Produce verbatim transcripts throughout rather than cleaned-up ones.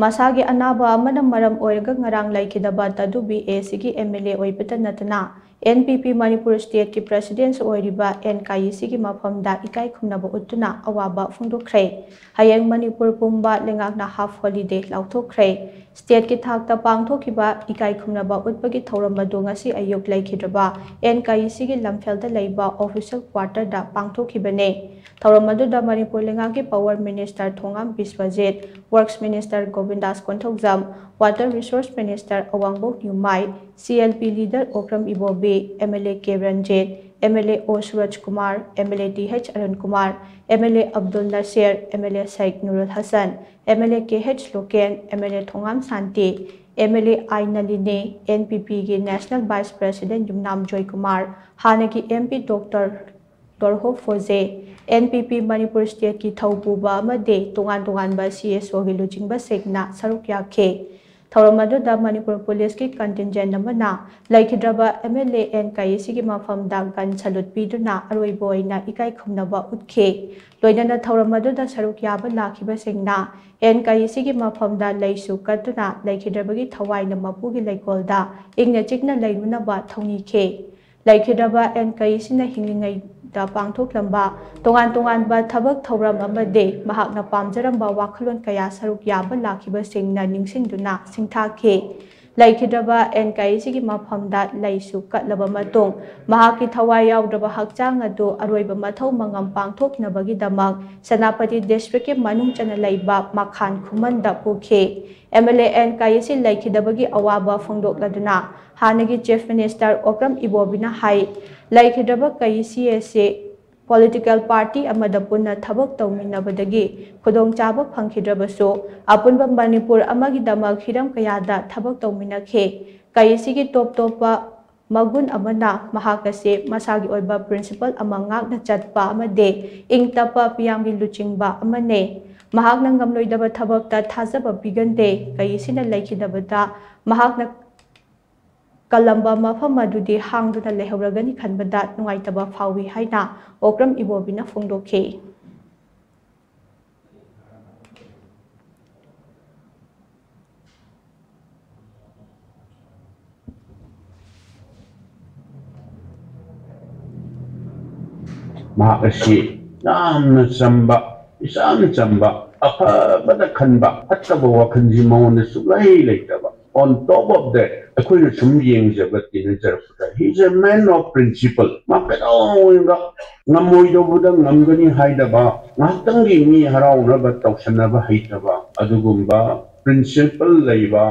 ꯃꯁꯥꯒꯤ ꯑꯅꯥꯕ ꯑꯃꯅ ꯃꯔꯝ ꯑꯣꯏꯔꯒ ꯉꯔꯥꯡ ꯂꯩꯈꯤꯗꯕ ꯇꯗꯨꯕꯤ ꯑꯦꯁꯤꯒꯤ ꯑꯦꯝ ꯑꯦꯜ ꯑꯦ ꯑꯣꯏꯕꯇ ꯅꯠꯇꯅ, ꯑꯦꯟ ꯄꯤ ꯄꯤ ꯃꯅꯤꯄꯨꯔ ꯁ꯭ꯇꯦꯠꯀꯤ ꯄ꯭ꯔꯁꯤꯗꯦꯟꯁ ꯑꯣꯏꯔꯤꯕ ꯑꯦꯟ ꯀꯥꯏꯁꯤꯒꯤ ꯃꯐꯝꯗ ꯏꯀꯥꯏ ꯈꯨꯝꯅꯕ ꯎꯠꯇꯨꯅ ꯑꯋꯥꯕ ꯐꯣꯡꯗꯣꯛꯈ꯭ꯔꯦ꯫ ꯍꯌꯦꯡ ꯃꯅꯤꯄꯨꯔ ꯄꯨꯝꯕ ꯂꯩꯉꯥꯛꯅ ꯍꯥꯐ ꯍꯣꯂꯤꯗꯦ ꯂꯥꯎꯊꯣꯛꯈ꯭ꯔꯦ꯫ ꯁ꯭ꯇꯦꯠꯀꯤ ꯊꯥꯛꯇ ꯄꯥꯡꯊꯣꯛꯈꯤꯕ ꯏꯀꯥꯏ ꯈꯨꯝꯅꯕ ꯎꯠꯄꯒꯤ ꯊꯧꯔꯝ ꯑꯗꯨ ꯉꯁꯤ ꯑꯌꯨꯛ ꯂꯩꯈꯤꯗ꯭ꯔꯕ ꯑꯦꯟ ꯀꯥꯏꯁꯤꯒꯤ ꯂꯝꯐꯦꯜꯗ ꯂꯩꯕ ꯑꯣꯐꯤꯁꯤꯌꯦꯜ ꯀ꯭ꯋꯥꯔꯇꯔꯗ ꯄꯥꯡꯊꯣꯛꯈꯤꯕꯅꯦ꯫ ꯊꯧꯔꯝ ꯑꯗꯨꯗ ꯃꯅꯤꯄꯨꯔ ꯂꯩꯉꯥꯛꯀꯤ power minister Thongam Biswajit, works minister Gobindas Konthoujam, water resources minister ꯑꯋꯥꯡꯕꯣꯛ Newmai, C L P leader Okram Ibobi, M L A K Ranjit, M L A O Surja Kumar, M L A T H Arun Kumar, M L A Abdul Nasir, M L A Sheikh Noorul Hassan, M L A K H Loken, M L A Thongam Shanti, M L A I Nalini, N ꯄꯤ ꯄꯤꯒꯤ national vice president Yumnam Joykumar, ꯍꯥꯟꯅꯒꯤ M P doctor Lorho Pfoze, N P P Manipur ꯁ꯭ꯇꯦꯠꯀꯤ ꯊꯧꯄꯨꯕ ꯑꯃꯗꯤ ꯇꯣꯉꯥꯟ ꯇꯣꯉꯥꯟꯕ C S ꯑꯣꯒꯤ ꯂꯨꯆꯤꯡꯕꯁꯤꯡꯅ ꯁꯔꯨꯛ ꯌꯥꯈꯤ꯫ ꯊꯧꯔꯝ ꯑꯗꯨꯗ ꯃꯅꯤꯄꯨꯔ ꯄꯨꯂꯤꯁꯀꯤ ꯀꯟꯇꯤꯟꯖꯦꯟꯠ ꯑꯃꯅ ꯂꯩꯈꯤꯗ꯭ꯔꯕ ꯑꯦꯝ ꯑꯦꯜ ꯑꯦ ꯑꯦꯟ ꯀꯥꯏꯁꯤꯒꯤ ꯃꯐꯝꯗ ꯒꯟ ꯁꯂꯨꯠ ꯄꯤꯗꯨꯅ ꯑꯔꯣꯏꯕ ꯑꯣꯏꯅ ꯏꯀꯥꯏ ꯈꯨꯝꯅꯕ ꯎꯠꯈꯤ꯫ ꯂꯣꯏꯅꯅ ꯊꯧꯔꯝ ꯑꯗꯨꯗ ꯁꯔꯨꯛ ꯌꯥꯕ ꯂꯥꯛꯈꯤꯕꯁꯤꯡꯅ ꯑꯦꯟ ꯀꯥꯏꯁꯤꯒꯤ ꯃꯐꯝꯗ ꯂꯩꯁꯨ ꯀꯠꯇꯨꯅ ꯂꯩꯈꯤꯗ꯭ꯔꯕꯒꯤ ꯊꯋꯥꯏꯅ ꯃꯄꯨꯒꯤ ꯂꯩꯀꯣꯜꯗ ꯏꯪꯅ ꯆꯤꯛꯅ ꯂꯩꯔꯨꯅꯕ ꯊꯧꯅꯤꯈꯤ꯫ ꯂꯩꯈꯤꯗ꯭ꯔꯕ ꯑꯦꯟ ꯀꯥꯏꯁꯤꯅ ꯍꯤꯡꯂꯤꯉꯩꯗ ꯄꯥꯡꯊꯣꯛꯂꯝꯕ ꯇꯣꯉꯥꯟ ꯇꯣꯉꯥꯟꯕ ꯊꯕꯛ ꯊꯧꯔꯝ ꯑꯃꯗꯤ ꯃꯍꯥꯛꯅ ꯄꯥꯝꯖꯔꯝꯕ ꯋꯥꯈꯜꯂꯣꯟ ꯀꯌꯥ ꯁꯔꯨꯛ ꯌꯥꯕ ꯂꯥꯛꯈꯤꯕꯁꯤꯡꯅ ꯅꯤꯡꯁꯤꯡꯗꯨꯅ ꯁꯤꯡꯊꯥꯈꯤ꯫ ꯂꯩꯈꯤꯗ꯭ꯔꯕ ꯑꯦꯟ ꯀꯥꯏꯁꯤꯒꯤ ꯃꯐꯝꯗ ꯂꯩꯁꯨ ꯀꯠꯂꯕ ꯃꯇꯨꯡ, ꯃꯍꯥꯛꯀꯤ ꯊꯋꯥꯏ ꯌꯥꯎꯗ꯭ꯔꯕ ꯍꯛꯆꯥꯡ ꯑꯗꯨ ꯑꯔꯣꯏꯕ ꯃꯊꯧ ꯃꯉꯝ ꯄꯥꯡꯊꯣꯛꯅꯕꯒꯤꯗꯃꯛ ꯁꯦꯅꯥꯄꯇꯤ ꯗꯤꯁꯇ꯭ꯔꯤꯛꯀꯤ ꯃꯅꯨꯡ ꯆꯟꯅ ꯂꯩꯕ ꯃꯈꯥꯟ ꯈꯨꯃꯟꯗ ꯄꯨꯈꯤ꯫ ꯑꯦꯝ ꯑꯦꯜ ꯑꯦ ꯑꯦꯟ ꯀꯥꯏꯁꯤ ꯂꯩꯈꯤꯗꯕꯒꯤ ꯑꯋꯥꯕ ꯐꯣꯡꯗꯣꯛꯂꯗꯨꯅ ꯍꯥꯟꯅꯒꯤ ꯆꯤꯐ ꯃꯤꯅꯤꯁꯇꯔ ꯑꯣꯀ꯭ꯔꯝ ꯏꯕꯣꯕꯤꯅ ꯍꯥꯏ, ꯂꯩꯈꯤꯗ꯭ꯔꯕ ꯀꯥꯏꯁꯤ ꯑꯁꯤ ꯄꯣꯂꯤꯇꯤꯀꯦꯜ ꯄꯥꯔꯇꯤ ꯑꯃꯗ ꯄꯨꯟꯅ ꯊꯕꯛ ꯇꯧꯃꯤꯟꯅꯕꯗꯒꯤ ꯈꯨꯗꯣꯡꯆꯥꯕ ꯐꯪꯈꯤꯗ꯭ꯔꯕꯁꯨ, ꯑꯄꯨꯟꯕ ꯃꯅꯤꯄꯨꯔ ꯑꯃꯒꯤꯗꯃꯛ ꯍꯤꯔꯝ ꯀꯌꯥꯗ ꯊꯕꯛ ꯇꯧꯃꯤꯟꯅꯈꯤ꯫ ꯀꯥꯏꯁꯤꯒꯤ ꯇꯣꯞ ꯇꯣꯞꯄ ꯃꯒꯨꯟ ꯑꯃꯅ ꯃꯍꯥꯛ ꯑꯁꯤ ꯃꯁꯥꯒꯤ ꯑꯣꯏꯕ ꯄ꯭ꯔꯤꯟꯁꯤꯄꯜ ꯑꯃ ꯉꯥꯛꯅ ꯆꯠꯄ ꯑꯃꯗꯤ ꯏꯪ ꯇꯞꯄ ꯃꯤꯌꯥꯝꯒꯤ ꯂꯨꯆꯤꯡꯕ ꯑꯃꯅꯤ꯫ ꯃꯍꯥꯛꯅ ꯉꯝꯂꯣꯏꯗꯕ ꯊꯕꯛꯇ ꯊꯥꯖꯕ ꯄꯤꯒꯟꯗꯦ꯫ ꯀꯥꯏꯁꯤꯅ ꯂꯩꯈꯤꯗꯕꯗ ꯃꯍꯥꯛꯅ ꯀꯜꯂꯝꯕ ꯃꯐꯝ ꯑꯗꯨꯗꯤ ꯍꯥꯡꯗꯨꯅ ꯂꯩꯍꯧꯔꯒꯅꯤ ꯈꯟꯕꯗ ꯅꯨꯡꯉꯥꯏꯇꯕ ꯐꯥꯎꯏ ꯍꯥꯏꯅ ꯑꯣꯀ꯭ꯔꯝ ꯏꯕꯣꯕꯤꯅ ꯐꯣꯡꯗꯣꯛꯈꯤ꯫ ꯃꯍꯥꯛ ꯑꯁꯤ ꯌꯥꯝꯅ ꯆꯝꯕ, ꯏꯆꯝ ꯆꯝꯕ, ꯑꯐꯕꯗ ꯈꯟꯕ, ꯐꯠꯇꯕ ꯋꯥꯈꯜꯁꯤ ꯃꯉꯣꯟꯗ ꯁꯨꯛꯂꯩ ꯂꯩꯇꯕ꯫ On top of that, ꯑꯩꯈꯣꯏꯅ ꯁꯨꯝ ꯌꯦꯡꯖꯕ, ꯇꯤꯟꯅꯖꯔꯛꯄꯗ, he is a man of principle. ꯃꯥ ꯀꯩꯗꯧꯅꯨꯡꯗ ꯉꯝꯃꯣꯏꯗꯧꯕꯗ ꯉꯝꯒꯅꯤ ꯍꯥꯏꯗꯕ, ꯉꯥꯏꯍꯥꯛꯇꯪꯒꯤ ꯃꯤ ꯍꯔꯥꯎꯅꯕ ꯇꯧꯁꯟꯅꯕ ꯍꯩꯇꯕ, ꯑꯗꯨꯒꯨꯝꯕ principle ꯂꯩꯕ,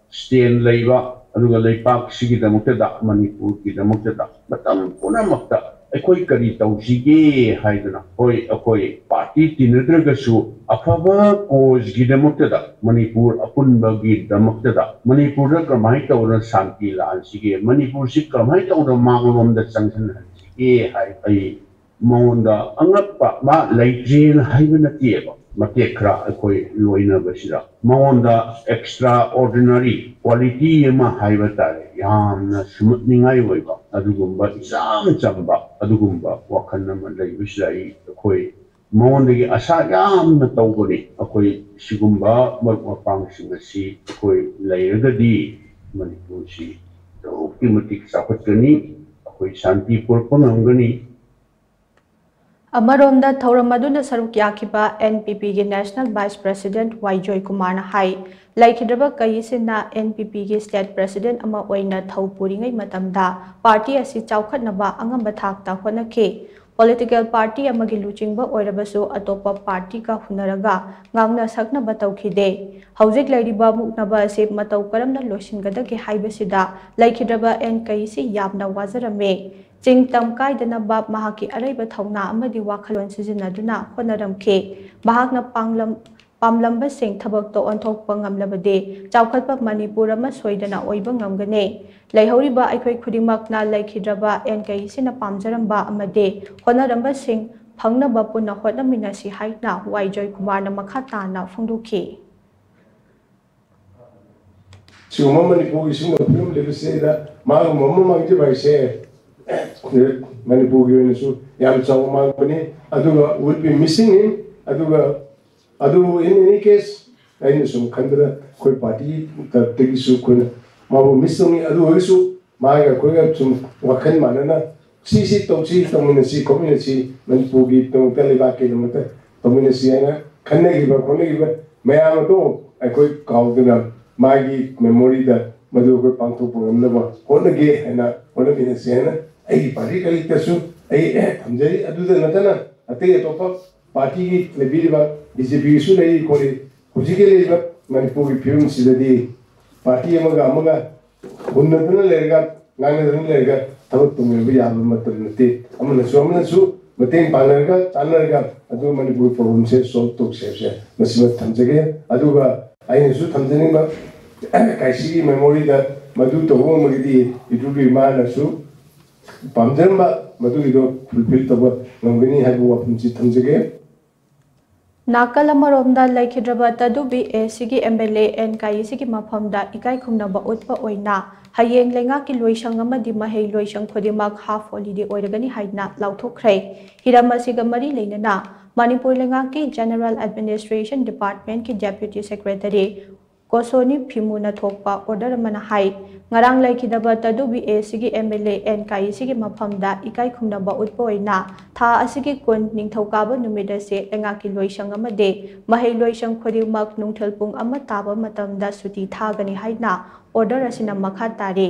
stand ꯂꯩꯕ, ꯑꯗꯨꯒ ꯂꯩꯄꯥꯛꯁꯤꯒꯤꯗꯃꯛꯇꯗ, ꯃꯅꯤꯄꯨꯔꯒꯤꯗꯃꯛꯇꯗ ꯃꯇꯝ ꯄꯨꯝꯅꯃꯛꯇ ꯑꯩꯈꯣꯏ ꯀꯔꯤ ꯇꯧꯁꯤꯒꯦ ꯍꯥꯏꯗꯅ, ꯍꯣꯏ, ꯑꯩꯈꯣꯏ party ꯇꯤꯟꯅꯗ꯭ꯔꯒꯁꯨ ꯑꯐꯕ causeꯒꯤꯗꯃꯛꯇꯗ, ꯃꯅꯤꯄꯨꯔ ꯑꯄꯨꯟꯕꯒꯤꯗꯃꯛꯇꯗ, ꯃꯅꯤꯄꯨꯔꯗ ꯀꯃꯥꯏꯅ ꯇꯧꯗꯅ ꯁꯥꯟꯇꯤ ꯂꯥꯛꯍꯟꯁꯤꯒꯦ, ꯃꯅꯤꯄꯨꯔꯁꯤ ꯀꯃꯥꯏꯅ ꯇꯧꯗꯅ ꯃꯥꯡꯂꯣꯝꯗ ꯆꯪꯁꯤꯟꯍꯟꯁꯤꯒꯦ ꯍꯥꯏ ꯑꯩ ꯃꯉꯣꯟꯗ ꯑꯉꯛꯄ, ꯃꯥ ꯂꯩꯇ꯭ꯔꯦꯅ ꯍꯥꯏꯕ ꯅꯠꯇꯦꯕ, ꯃꯇꯦꯛ ꯈꯔ ꯑꯩꯈꯣꯏ ꯂꯣꯏꯅꯕꯁꯤꯗ ꯃꯉꯣꯟꯗ extraordinary quality ꯑꯃ ꯍꯥꯏꯕ ꯇꯥꯔꯦ, ꯌꯥꯝꯅ ꯁꯨꯝꯍꯠꯅꯤꯡꯉꯥꯏ ꯑꯣꯏꯕ ꯑꯗꯨꯒꯨꯝꯕ ꯏꯆꯝ ꯆꯝꯕ ꯑꯗꯨꯒꯨꯝꯕ ꯋꯥꯈꯜ ꯑꯃ ꯂꯩꯕꯁꯤꯗ ꯑꯩ, ꯑꯩꯈꯣꯏ ꯃꯉꯣꯟꯗꯒꯤ ꯑꯁꯥ ꯌꯥꯝꯅ ꯇꯧꯕꯅꯤ꯫ ꯑꯩꯈꯣꯏ ꯁꯤꯒꯨꯝꯕ ꯃꯔꯨꯞ ꯃꯄꯥꯡꯁꯤꯡ ꯑꯁꯤ ꯑꯩꯈꯣꯏ ꯂꯩꯔꯒꯗꯤ ꯃꯅꯤꯄꯨꯔꯁꯤ ꯑꯗꯨꯛꯀꯤ ꯃꯇꯤꯛ ꯆꯥꯎꯈꯠꯀꯅꯤ, ꯑꯩꯈꯣꯏ ꯁꯥꯟꯇꯤ ꯄꯨꯔꯛꯄ ꯉꯝꯒꯅꯤ꯫ ꯑꯃꯔꯣꯝꯗ, ꯊꯧꯔꯝ ꯑꯗꯨꯗ ꯁꯔꯨꯛ ꯌꯥꯈꯤꯕ NPPꯒꯤ National Vice President ꯋꯥꯏ ꯖꯣꯏꯀꯨꯃꯥꯔꯅ ꯍꯥꯏ, ꯂꯩꯈꯤꯗ꯭ꯔꯕ ꯀꯩꯁꯤꯅ NPPꯒꯤ State President ꯑꯃ ꯑꯣꯏꯅ ꯊꯧ ꯄꯨꯔꯤꯉꯩ ꯃꯇꯝꯗ party ꯑꯁꯤ ꯆꯥꯎꯈꯠꯅꯕ ꯑꯉꯝꯕ ꯊꯥꯛꯇ ꯍꯣꯠꯅꯈꯤ꯫ Political party ꯑꯃꯒꯤ ꯂꯨꯆꯤꯡꯕ ꯑꯣꯏꯔꯕꯁꯨ ꯑꯇꯣꯞꯄ partyꯒ ꯍꯨꯟꯅꯔꯒ ꯉꯥꯡꯅ ꯁꯛꯅꯕ ꯇꯧꯈꯤꯗꯦ꯫ ꯍꯧꯖꯤꯛ ꯂꯩꯔꯤꯕ ꯃꯨꯛꯅꯕ ꯑꯁꯤ ꯃꯇꯧ ꯀꯔꯝꯅ ꯂꯣꯏꯁꯤꯟꯒꯗꯒꯦ ꯍꯥꯏꯕꯁꯤꯗ ꯂꯩꯈꯤꯗ꯭ꯔꯕ ꯑꯦꯟ ꯀꯩꯁꯤ ꯌꯥꯝꯅ ꯋꯥꯖꯔꯝꯃꯤ꯫ ꯆꯤꯡ ꯇꯝ ꯀꯥꯏꯗꯅꯕ ꯃꯍꯥꯛꯀꯤ ꯑꯔꯩꯕ ꯊꯧꯅꯥ ꯑꯃꯗꯤ ꯋꯥꯈꯜꯂꯣꯟ ꯁꯤꯖꯤꯟꯅꯗꯨꯅ ꯍꯣꯠꯅꯔꯝꯈꯤ꯫ ꯃꯍꯥꯛꯅ ꯄꯥꯡꯂꯝ-, ꯄꯥꯝꯂꯝꯕꯁꯤꯡ ꯊꯕꯛꯇ ꯑꯣꯟꯊꯣꯛꯄ ꯉꯝꯂꯕꯗꯤ ꯆꯥꯎꯈꯠꯄ ꯃꯅꯤꯄꯨꯔ ꯑꯃ ꯁꯣꯏꯗꯅ ꯑꯣꯏꯕ ꯉꯝꯒꯅꯤ꯫ ꯂꯩꯍꯧꯔꯤꯕ ꯑꯩꯈꯣꯏ ꯈꯨꯗꯤꯡꯃꯛꯅ ꯂꯩꯈꯤꯗ꯭ꯔꯕ ꯑꯦꯟ ꯀꯩꯁꯤꯅ ꯄꯥꯝꯖꯔꯝꯕ ꯑꯃꯗꯤ ꯍꯣꯠꯅꯔꯝꯕꯁꯤꯡ ꯐꯪꯅꯕ ꯄꯨꯟꯅ ꯍꯣꯠꯅꯃꯤꯟꯅꯁꯤ ꯍꯥꯏꯅ ꯋꯥꯏ ꯖꯣꯏꯀꯨꯃꯥꯔꯅ ꯃꯈꯥ ꯇꯥꯅ ꯐꯣꯡꯗꯣꯛꯈꯤ꯫ ꯁꯤꯒꯨꯝꯕ ꯃꯅꯤꯄꯨꯔꯒꯤ ꯁꯤꯒꯨꯝꯕ ꯐꯤꯕꯝ ꯂꯩꯕꯁꯤꯗ ꯃꯥꯒꯨꯝꯕ ꯑꯃ ꯃꯥꯡꯖꯕ ꯍꯥꯏꯁꯦ ꯃꯅꯤꯄꯨꯔꯒꯤ ꯑꯣꯏꯅꯁꯨ ꯌꯥꯝ ꯆꯥꯎꯕ ꯃꯥꯡꯕꯅꯤ꯫ ꯑꯗꯨꯒ will be missing him꯫ ꯑꯗꯨꯒ ꯑꯗꯨꯕꯨ in any case ꯑꯩꯅ ꯁꯨꯝ ꯈꯟꯕꯗ ꯑꯩꯈꯣꯏ party ꯇꯔꯞꯇꯒꯤꯁꯨ ꯑꯩꯈꯣꯏꯅ ꯃꯥꯕꯨ miss ꯇꯧꯅꯤ꯫ ꯑꯗꯨ ꯑꯣꯏꯔꯁꯨ ꯃꯥꯒ ꯑꯩꯈꯣꯏꯒ ꯁꯨꯝ ꯋꯥꯈꯜ ꯃꯥꯟꯅꯅ ꯁꯤ ꯁꯤ ꯇꯧꯁꯤ, ꯇꯧꯃꯤꯟꯅꯁꯤ, ꯈꯣꯠꯃꯤꯟꯅꯁꯤ, ꯃꯅꯤꯄꯨꯔꯒꯤꯗꯃꯛꯇ, ꯂꯩꯕꯥꯛꯀꯤꯗꯃꯛꯇ ꯇꯧꯃꯤꯟꯅꯁꯤ ꯍꯥꯏꯅ ꯈꯟꯅꯈꯤꯕ ꯈꯣꯠꯅꯈꯤꯕ ꯃꯌꯥꯝ ꯑꯗꯣ ꯑꯩꯈꯣꯏ ꯀꯥꯎꯗꯅ ꯃꯥꯒꯤ ꯃꯦꯃꯣꯔꯤꯗ ꯃꯗꯨ ꯑꯩꯈꯣꯏ ꯄꯥꯡꯊꯣꯛꯄ ꯉꯝꯅꯕ ꯍꯣꯠꯅꯒꯦ ꯍꯥꯏꯅ ꯍꯣꯠꯅꯃꯤꯟꯅꯁꯤ ꯍꯥꯏꯅ ꯑꯩꯒꯤ ꯄꯥꯔꯇꯤ ꯀꯂꯤꯛꯇꯁꯨ ꯑꯩ ꯊꯝꯖꯔꯤ꯫ ꯑꯗꯨꯗ ꯅꯠꯇꯅ ꯑꯇꯩ ꯑꯇꯣꯞꯄ ꯄꯥꯔꯇꯤꯒꯤ ꯂꯩꯕꯤꯔꯤꯕ ꯕꯤ ꯖꯦ ꯄꯤꯒꯤꯁꯨ ꯂꯩꯔꯤ ꯈꯣꯠꯂꯤ꯫ ꯍꯧꯖꯤꯛꯀꯤ ꯂꯩꯔꯤꯕ ꯃꯅꯤꯄꯨꯔꯒꯤ ꯐꯤꯕꯝꯁꯤꯗꯗꯤ ꯄꯥꯔꯇꯤ ꯑꯃꯒ ꯑꯃꯒ ꯍꯨꯟꯅꯗꯨꯅ ꯂꯩꯔꯒ ꯉꯥꯡꯅꯗꯨꯅ ꯂꯩꯔꯒ ꯊꯕꯛ ꯇꯧꯃꯤꯟꯅꯕ ꯌꯥꯕ ꯃꯇꯝ ꯅꯠꯇꯦ꯫ ꯑꯃꯅꯁꯨ ꯑꯃꯅꯁꯨ ꯃꯇꯦꯡ ꯄꯥꯡꯅꯔꯒ ꯆꯥꯟꯅꯔꯒ ꯑꯗꯨ ꯃꯅꯤꯄꯨꯔ ꯄ꯭ꯔꯣꯕ꯭ꯂꯦꯝꯁꯦ ꯁꯣꯜꯕ ꯇꯧꯁꯦ ꯍꯥꯏꯕꯁꯦ ꯃꯁꯤꯃ ꯊꯝꯖꯒꯦ꯫ ꯑꯗꯨꯒ ꯑꯩꯅꯁꯨ ꯊꯝꯖꯅꯤꯡꯕ ꯀꯥꯏꯁꯤꯒꯤ ꯃꯦꯃꯣꯔꯤꯗ ꯃꯗꯨ ꯇꯧꯕ ꯉꯝꯃꯒꯗꯤ ꯏꯇꯨꯕꯤ ꯃꯥꯅꯁꯨ ꯄꯥꯝꯖꯔꯝꯕ ꯃꯗꯨꯒꯤꯗꯣ ꯐꯨꯜꯐꯤꯜ ꯇꯧꯕ ꯉꯝꯒꯅꯤ ꯍꯥꯏꯕ ꯋꯥꯐꯝꯁꯤ ꯊꯝꯖꯒꯦ꯫ ꯅꯥꯀꯜ ꯑꯃꯔꯣꯝꯗ ꯂꯩꯈꯤꯗ꯭ꯔꯕ ꯇꯗꯨꯕꯤ ꯑꯦ ꯁꯤꯒꯤ ꯑꯦꯝ ꯑꯦꯜ ꯑꯦ ꯑꯦꯟ ꯀꯥꯏꯁꯤꯒꯤ ꯃꯐꯝꯗ ꯏꯀꯥꯏ ꯈꯨꯝꯅꯕ ꯎꯠꯄ ꯑꯣꯏꯅ ꯍꯌꯦꯡ ꯂꯩꯉꯥꯛꯀꯤ ꯂꯣꯏꯁꯪ ꯑꯃꯗꯤ ꯃꯍꯩ ꯂꯣꯏꯁꯪ ꯈꯨꯗꯤꯡꯃꯛ ꯍꯥꯐ ꯍꯣꯂꯤꯗꯦ ꯑꯣꯏꯔꯒꯅꯤ ꯍꯥꯏꯅ ꯂꯥꯎꯊꯣꯛꯈ꯭ꯔꯦ꯫ ꯍꯤꯔꯝ ꯑꯁꯤꯒ ꯃꯔꯤ ꯂꯩꯅꯅ ꯃꯅꯤꯄꯨꯔ ꯂꯩꯉꯥꯛꯀꯤ ꯖꯦꯅꯔꯦꯜ ꯑꯦꯗꯃꯤꯅꯤꯁꯇ꯭ꯔꯦꯁꯟ ꯗꯤꯄꯥꯔꯠꯃꯦꯟꯠꯀꯤ ꯗꯦꯄ꯭ꯌꯨꯇꯤ ꯁꯦꯀ꯭ꯔꯦꯇꯔꯤ ꯀꯣꯁꯣꯅꯤ ꯐꯤꯃꯨꯅ ꯊꯣꯛꯄ ꯑꯣꯔꯗꯔ ꯑꯃꯅ ꯍꯥꯏ, ꯉꯔꯥꯡ ꯂꯩꯈꯤꯗꯕ ꯇꯗꯨꯕꯤ ꯑꯦ ꯁꯤꯒꯤ ꯑꯦꯝ ꯑꯦꯜ ꯑꯦ ꯑꯦꯟ ꯀꯥꯏꯁꯤꯒꯤ ꯃꯐꯝꯗ ꯏꯀꯥꯏ ꯈꯨꯝꯅꯕ ꯎꯠꯄ ꯑꯣꯏꯅ ꯊꯥ ꯑꯁꯤꯒꯤ ꯀꯨꯟ ꯅꯤꯡꯊꯧꯀꯥꯕ ꯅꯨꯃꯤꯠ ꯑꯁꯤ ꯂꯩꯉꯥꯛꯀꯤ ꯂꯣꯏꯁꯪ ꯑꯃꯗꯤ ꯃꯍꯩ ꯂꯣꯏꯁꯪ ꯈꯨꯗꯤꯡꯃꯛ ꯅꯨꯡꯊꯤꯜ ꯄꯨꯡ ꯑꯃ ꯇꯥꯕ ꯃꯇꯝꯗ ꯁꯨꯇꯤ ꯊꯥꯒꯅꯤ ꯍꯥꯏꯅ ꯑꯣꯔꯗꯔ ꯑꯁꯤꯅ ꯃꯈꯥ ꯇꯥꯔꯤ꯫